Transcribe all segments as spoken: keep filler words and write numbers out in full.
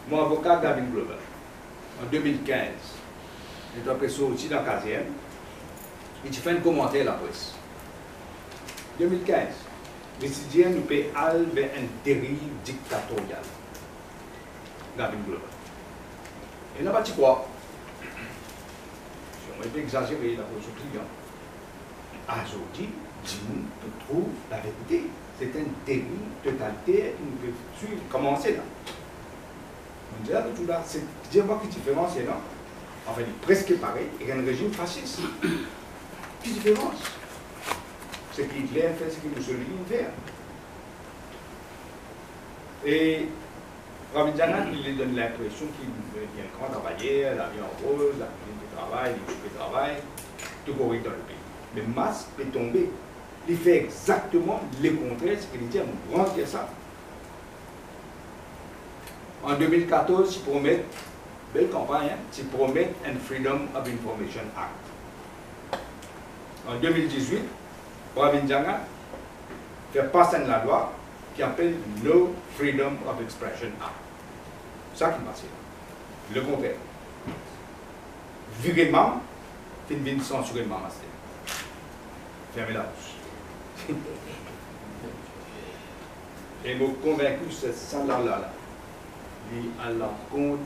Mo avoka Gavin Glover, an de mil kinz, letan pe sorti dan kazern, li ti fer enn komanter lapres. De mil kinz, li ti dir nou pe al ver enn deriv diktatoryal. Gavin Glover. Ena bann ti krwar. Sirman li pe egzazere, lakoz so klian. Azordi, dimoun pe trouv laverite. Se enn deriv totaliter ki nou pe swiv, koumanse la. Mo dir a zot tou la, se dir mwa ki diferans ena? Anfin, li preske parey ek enn rezim fasis. Ki diferans? Seki Hitler fer, seki Mussolini fer. E Pravind Jugnauth, li, li donn linpresion ki li enn gran travayer, lavi an roz, lavi pe travay, li pe travay, tou korek dan lepei. Me mask pe tonbe. Li fer exakteman lekontrer seki li dir, mo gran dir sa. An de mil katorz, ti promet, bel kanpagn, hein, ti promet enn Freedom of Information Act. An de mil dizwit, Pravind Jugnauth fer pas enn lalwa ki apel No Freedom of Expression Act. Sa ki pase la, lekontrer. Vire mam, finn vinn sansire mam aster. Ferme labous. E mo konvinki se sa lalwa la, li al lankont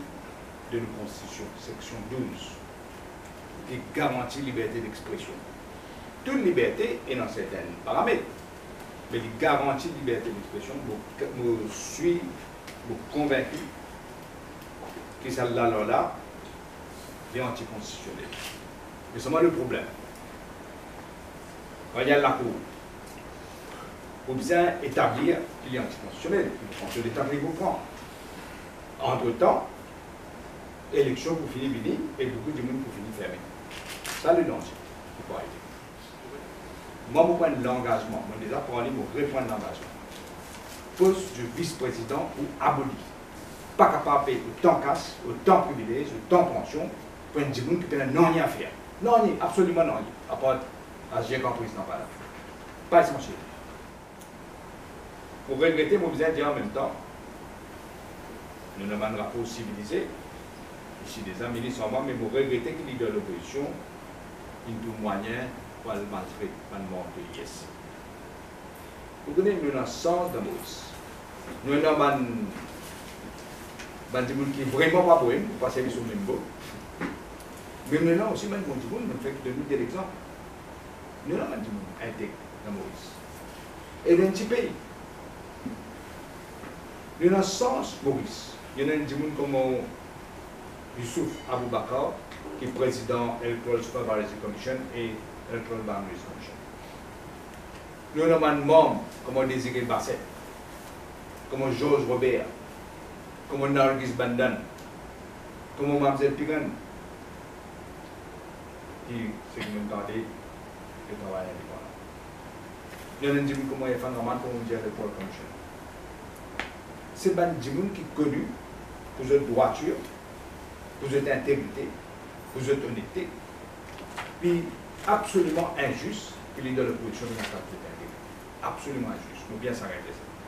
de nou konstitision, seksion douz, ki garanti liberte dexpresion. Tou liberte ena sertin paramet, me li garanti liberte dexpresion. Mo, mo sir, mo konvinki ki sa lalwa la, li antikonstisionel. Me selman le problem, kan li al lakour, pou bizin etablir ki li antikonstisionel, li pran so letan ki li pou pran. Antretan, eleksion pou fini vini e boukou dimoun pou fini ferme. Sa le danze ki pou arive. Mwa, mo pran langazman, mo deza pran li, mo repran langazman. Post de vis-prezidan pou aboli. Pa kapav pey otan kas, otan privilez, otan pansion pou enn dimoun ki pena nanye a fer. Nanye, absoliman nanye, apar azir kan prezidan pa la. Pa esansiel. Mo regrete, mo bizin dir anmemtan, nou ena bann rapor sivilize, isi deza minis ar mwa, me mo regrete ki lider lopozision inn trouv mwayin pou al maltret bann manm de l'I S. Ou kone, nou ena sans dan Moris. Nou ena bann, bann dimoun ki vreman pa boem, pou pa servi so mem mo. Me nou ena osi bann bon dimoun, nou fer ki donn nou de lexanp. Nou ena bann dimoun integ dan Moris. E dan enn ti pei, nou ena sans Moris. Nou ena enn dimoun kouma Youssouf Aboubacar, ki prezidan Electoral Supervisory Commission e Electoral Boundaries Commission. Nou ena bann manm kouma Désiré Bassèt, kouma Georges Robert, kouma Nargis Bandhan, kouma Mamzel Piran, ki, seki mo'nn tande, pe travay indepandan. Nou ena enn dimoun kouma Irfan Rahman, kouma dir, Electoral Commission. Se bann dimoun ki koni pou zot drwatir, pou zot integrite, pou zot onekte. Li absoliman inzis ki lider lopozision ena kapav zot integrite. Absoliman inzis. Nou bien sa realize sa.